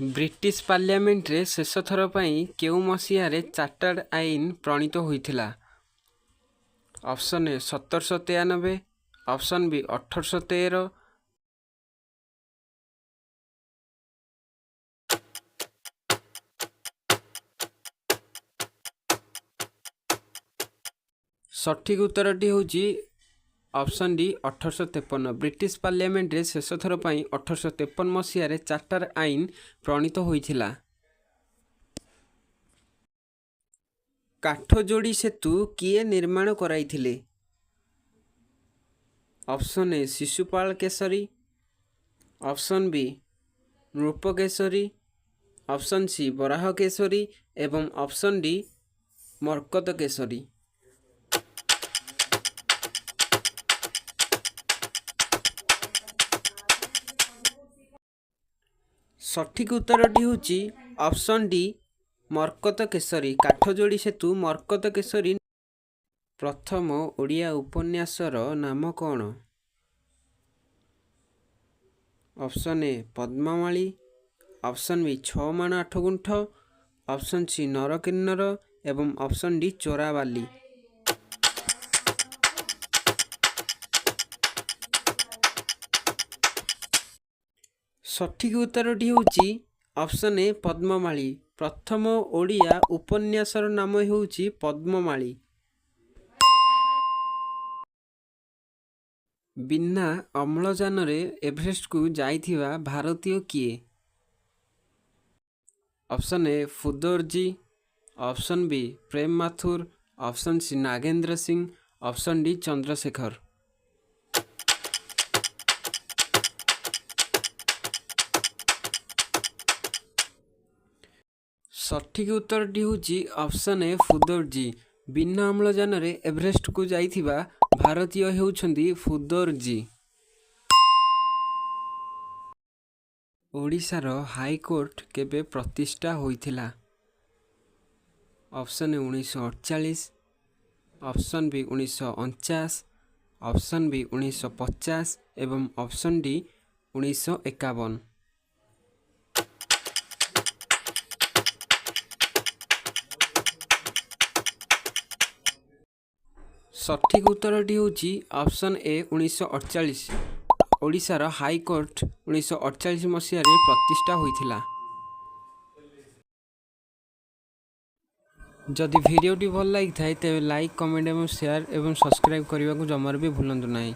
British ପାର୍ଲାମେଣ୍ଟରେ ଶେଷ ଥର ପାଇଁ କେଉଁ ମସିହାରେ ଚାର୍ଟାର ଆଇନ ପ୍ରଣୀତ ହୋଇଥିଲା? Option A 1793, option B 1813। ସଠିକ୍ ଉତ୍ତରଟି ହେଉଛି ଅପସନ୍ ଡି 1853। ବ୍ରିଟିଶ ପାର୍ଲାମେଣ୍ଟରେ ଶେଷ ଥର ପାଇଁ 1853 ମସିହାରେ ଚାର୍ଟାର ଆଇନ ପ୍ରଣୀତ ହୋଇଥିଲା। କାଠଯୋଡ଼ି ସେତୁ କିଏ ନିର୍ମାଣ କରାଇଥିଲେ? Option A Shishupal Keshari, option B Nrupakeshari, option C Baraha Keshari ଏବଂ ଅପସନ୍ ଡି ମର୍କତ କେଶରୀ। ସଠିକ୍ ଉତ୍ତରଟି ହେଉଛି ଅପସନ୍ ଡି ମର୍କତ କେଶରୀ। କାଠଯୋଡ଼ି ସେତୁ ମର୍କତ କେଶରୀ। ପ୍ରଥମ ଓଡ଼ିଆ ଉପନ୍ୟାସର ନାମ କ'ଣ? Option A Padmamali, option B Chha Mana ଆଠ ଗୁଣ୍ଠ, ଅପସନ୍ ସି ନରକିନ୍ନର ଏବଂ ଅପସନ୍ ଡି ଚୋରାବାଲି। ସଠିକ୍ ଉତ୍ତରଟି ହେଉଛି ଅପସନ୍ ଏ ପଦ୍ମମାଳୀ। ପ୍ରଥମ ଓଡ଼ିଆ ଉପନ୍ୟାସର ନାମ ହେଉଛି ପଦ୍ମମାଳୀ। ବିନା ଅମ୍ଳଜାନରେ ଏଭରେଷ୍ଟକୁ ଯାଇଥିବା ଭାରତୀୟ କିଏ? Option A Phudorji, option B Prem Mathur, option C Nagendra Singh, option D Chandrashekhar. ସଠିକ୍ ଉତ୍ତରଟି ହେଉଛି ଅପସନ୍ ଏ ଫୁଦୋର୍ଜୀ। ବିନା ଅମ୍ଳଜାନରେ ଏଭରେଷ୍ଟକୁ ଯାଇଥିବା ଭାରତୀୟ ହେଉଛନ୍ତି ଫୁଦୋର୍ଜୀ। ଓଡ଼ିଶାର ହାଇକୋର୍ଟ କେବେ ପ୍ରତିଷ୍ଠା ହୋଇଥିଲା? Option A 1948, option B 1949, option B 1950 ଏବଂ ଅପସନ୍ ଡି 1951। ସଠିକ୍ ଉତ୍ତରଟି ହେଉଛି ଅପସନ୍ ଏ 1948। ଓଡ଼ିଶାର ହାଇକୋର୍ଟ 1948 ମସିହାରେ ପ୍ରତିଷ୍ଠା ହୋଇଥିଲା। ଯଦି ଭିଡ଼ିଓଟି ଭଲ ଲାଗିଥାଏ, ତେବେ ଲାଇକ୍, କମେଣ୍ଟ ଏବଂ ସେୟାର ଏବଂ ସବସ୍କ୍ରାଇବ୍ କରିବାକୁ ଜମାରୁ ବି ଭୁଲନ୍ତୁ ନାହିଁ।